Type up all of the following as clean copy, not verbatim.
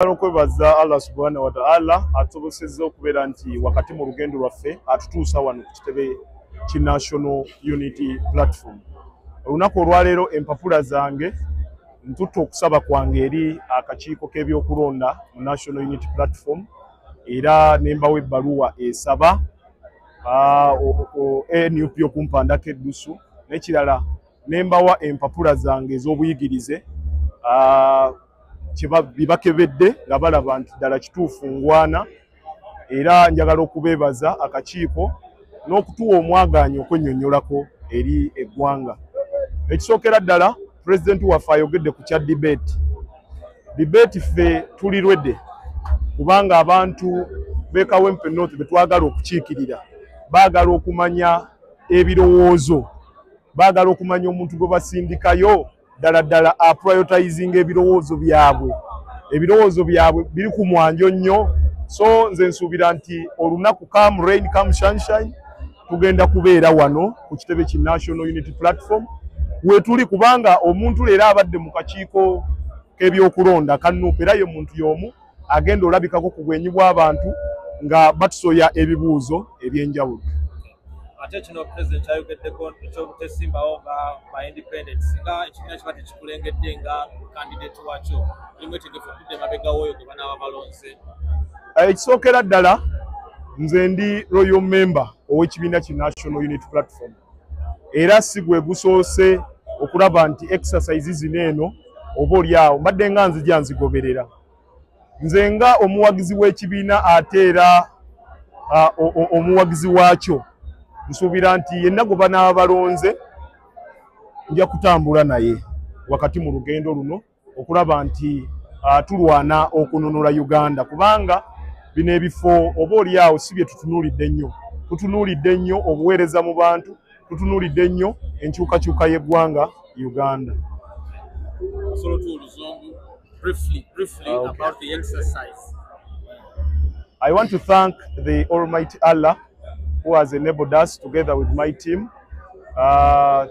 Okwebaza Allah subhanahu wa ta'ala atusobosezza okubeera nti wakati mu lugendo lwaffe atutuusa wano ku kitebe ki National Unity Platform. Olunaku olwaleero empapula zange ntutta okusaba kwange eri akakiiko k'ebyokulonda mu National Unity Platform, era ne mbawa ebbaluwa esaba NUP okumpandako eddusu. N'ekirala, ne mbawa empapula zange ez'obuyigirize bibakebedde nga balaba nti ddala kituufu ngwana. Era njagala okubeebaza akakiiko n'okutuwa omwagaanya okwennyonnyolako eri eggwanga. Ekisookera ddala, pulezidenti waffe ayogedde ku kya debate. Debate, ffe tuli ready, kubanga abantu b'e Kawempe North be twagala okukiikirira baagala okumanya ebirowoozo, baagala okumanya omuntu gwe basindikayo ddala ddala aprioritizing ebirowoozo byabwe. Ebirowoozo byabwe biri ku mwanjo nnyo. So nze nsuubira nti olunaku, come rain, come sunshine, tugenda kubeera wano ku kitebe ki National Unity Platform wetuli, kubanga omuntu leero abadde mu kakiiko k'ebyokulonda ka NUP, era ye muntu y'omu agenda olabikako ku bwenyi bw'abantu nga batusoya ebibuuzo ebyenjawulo. Ate kino pulezidenti kyayogeddeko ekyobutesimbawo nga ba independent, singa ekibiina kiba tekikulengedde nga candidate wakyo, oli mwetegefu okudda emabega w'oyo gwe banaaba balonze? Ekisookera ddala, nze ndi loyal member ow'ekibiina ki National Unity Platform, era si gwe gusoose okulaba nti exercise zino eno oba oli awo mbadde nga nzija nzigoberera. Nze nga omuwagizi w'ekibiina, ate era omuwagizi waakyo, nsuubira nti yenna gwe banaaba balonze nja kutambula naye wakati mu lugendo luno okulaba nti tulwana okununula Uganda, kubanga bino ebifo oba oli awo si bye tutunuulidde nnyo. Tutunuulidde nnyo obuweereza mu bantu, tutunuulidde nnyo enkyukakyuka y'eggwanga Uganda. Osobola otuwa oluzungu briefly, briefly? Ah, okay. About the exercise. I want to thank the Almighty Allah who has enabled us together with my team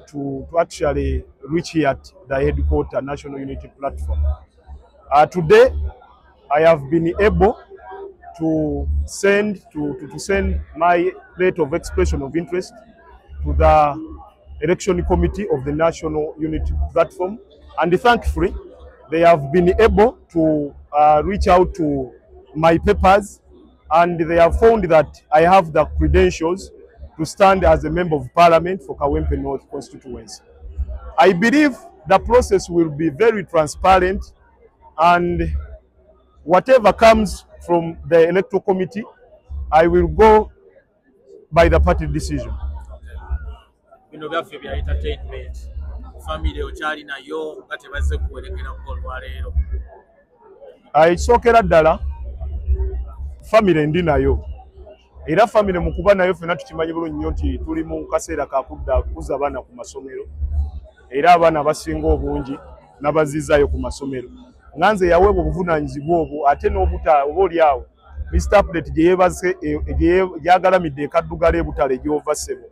to actually reach here at the headquarter National Unity Platform. Today, I have been able to send my letter of expression of interest to the election committee of the National Unity Platform, and thankfully, they have been able to reach out to my papers and they have found that I have the credentials to stand as a member of parliament for Kawempe North constituency. I believe the process will be very transparent, and whatever comes from the electoral committee, I will go by the party decision. Bino byaffe bya entertainment. Family okyali nayo nga tebazze kuwerekerako olwaleero? Ekisookera ddala, famire ndi nayo, era famire mu kuba nayo ffenna tukimanyi bulungi nnyo nti tuli mu kaseera kakudda kuza abaana ku masomero, era abaana abasinga obungi nabazizaayo ku masomero nga nze yaweebwa obuvunaanyizibwa obwo. Ate n'obuta oba oli awo Mr Update gye yeebase gyagalamidde ekaddugala ebutale gy'ova ssebo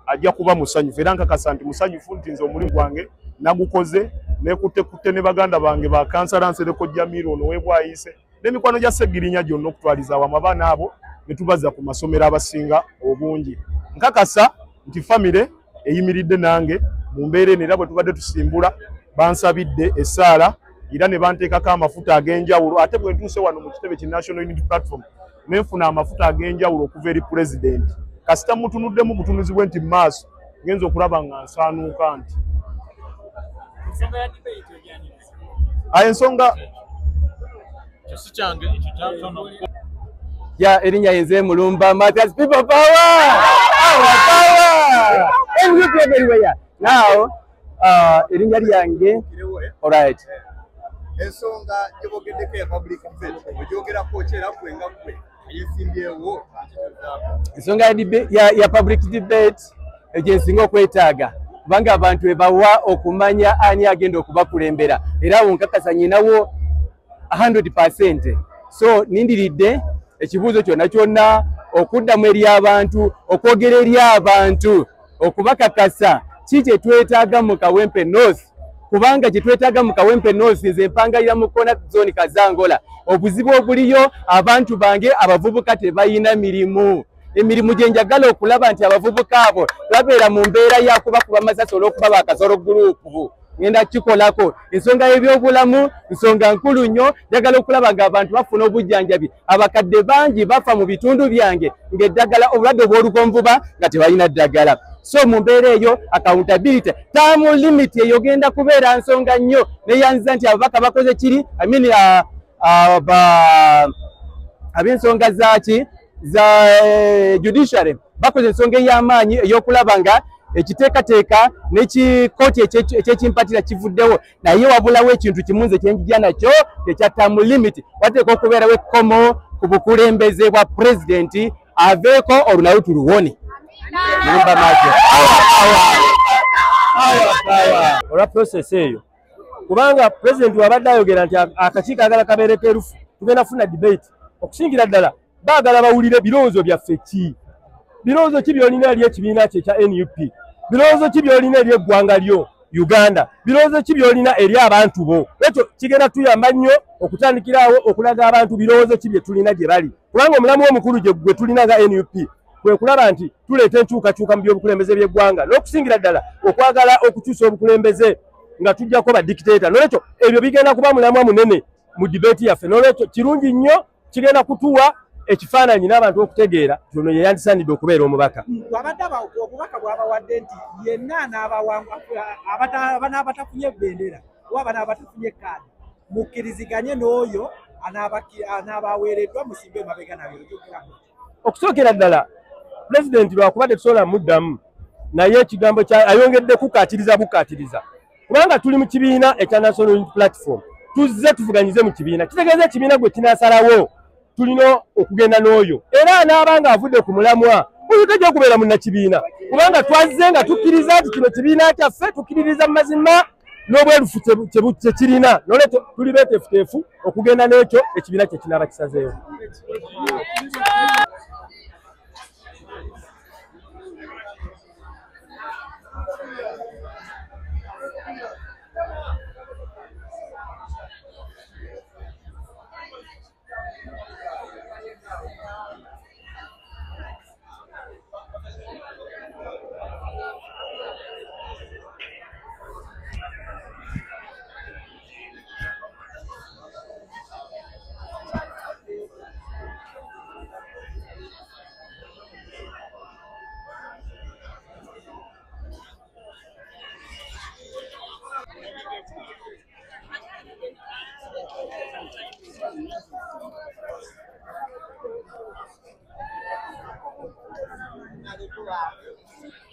ajja kuba musanyufu, era nkakasa nti musanyufu nti nze omulimu gwange nagukoze nekuttekutte ne baganda bange ba kansala Nsereko Jamiru ono webwayise n'emikwano gya Ssegirinya gyonna okutwaliza awamu, abaana abo ne tubazza ku masomero abasinga obungi. Nkakasa nti famire eyimiridde nange mu mbeera eno, era bwe tubadde tusimbula bansabidde essaala era ne banteekako amafuta ag'enjawulo. Ate bwe ntuuse wano mu kitebe ki National Unity Platform nenfuna amafuta ag'enjawulo okuva eri pulezidenti. Kasita mutunuddemu butunuzi bwe nti mu maaso, ngenza okulaba nga nsaanuuka nti Ensonga ya debate ojjaniriza? Ensonga Ekyo si kyange, ekyo kyakyono. Ya, erinnya yenze Mulumba Mathias. People power, our power, NUP everywhere. Now, erinnya lyange, alright. Ensonga gye boogeddeko ya public debate ogyogerako ki, era gwe nga ggwe eyesimbyewo akitozaako? Ensonga ya public debate egyensinga okwetaaga, kubanga abantu ebawa okumanya ani agenda okubakulembera, era awo nkakasa nyinawo 100. So nindiridde ekibuuzo kyonna kyonna okuddamu eri abantu, okwogera eri abantu, okubakakasa ki kye twetaaga mu Kawempe North. Kubanga kye twetaaga mu Kawempe North, nze mpangalira mu Kona Zone Kazangola. Obuzibu obuliyo, abantu bange abavubuka tebalina mirimu. Emirimu gye njagala okulaba nti abavubuka abo babeera mu mbeera ya kubakuba masasi olw'okuba bakasolo gurupu. Ngenda kikolako. Ensonga y'ebyobulamu nsonga nkulu nnyo, njagala okulaba ng'abantu bafuna obujjanjabi. Abakadde bangi bafa mu bitundu byange ng'eddagala obulwadde obw'olukonvuba nga tebalina ddagala. So mu mbeera eyo accountability, term limit eyo genda kubeera nsonga nnyo. Neyanziza nti ababaka bakoze kiri, I mean ab'ensonga zaaki za judiciary bakoze ensonga ey'amaanyi ey'okulaba nga ekiteekateeka n'ekikooti ekyekimpatira kivuddewo, naye wabulawo ekintu kimu nze kye njija nakyo ekya term limit. Wateekwa okubeerawo ekkomo ku bukulembeze bwa pulezidenti, aveeko olunaku tuluwone. Olwa process eyo, kubanga pulezidenti wabadde ayogera nti akakiiko agala kabeere keerufu, tugenda kufuna debate. Okusingira ddala baagala bawulire birowoozo byaffe ki, birowoozo ki by'olina eri ekibiina kye ekya NUP, birowoozo ki by'olina eri eggwanga lyo Uganda, birowoozo ki by'olina eri abantu bo. Ekyo kigenda tuyamba nnyo okutandikirawo okulaga abantu birowoozo ki bye tulina gye bali, kubanga omulamu omukulu gwe tulina nga NUP kwe kulaba nti tuleeta enkyukakyuka mu by'obukulembeze by'eggwanga, n'okusingira ddala okwagala okukyusa obukulembeze nga tujjako badikiteeta. Noolwekyo ebyo bigenda kuba mulamwa munene mu debate yaffe. Noolwekyo kirungi nnyo, kigenda kutuwa ekifaananyi n'abantu okutegeera nti ono ye yandisaanidde okubeera omubaka. Abadde obubaka bw'abawadde nti yenna n'abatafunye ebendera oba abanabatafunye kaadi mukkiriziganye n'oyo anaabaweereddwa musimbe emabega nabyo. Okusookera ddala pulezidenti lwakuba tetusobola muddamu, naye ekigambo ayongedde kukaatiriza bukaatiriza, kubanga tuli mu kibiina ekya National Unity Platform, tuzze tuvuganyize mu kibiina, kitegeeza ekibiina gwe kinaasalawo tulina okugenda n'oyo, era anaaba ng'avudde ku mulamwa oyo tajja kubeera munnakibiina, kubanga twazze nga tukkiriza nti kino kibiina kyaffe, tukkiririza mu mazima n'obwerufu kye kirina. Noolwekyo tuli beeteefuteefu okugenda n'ekyo ekibiina kye kinaaba kisazeewo. Thank you.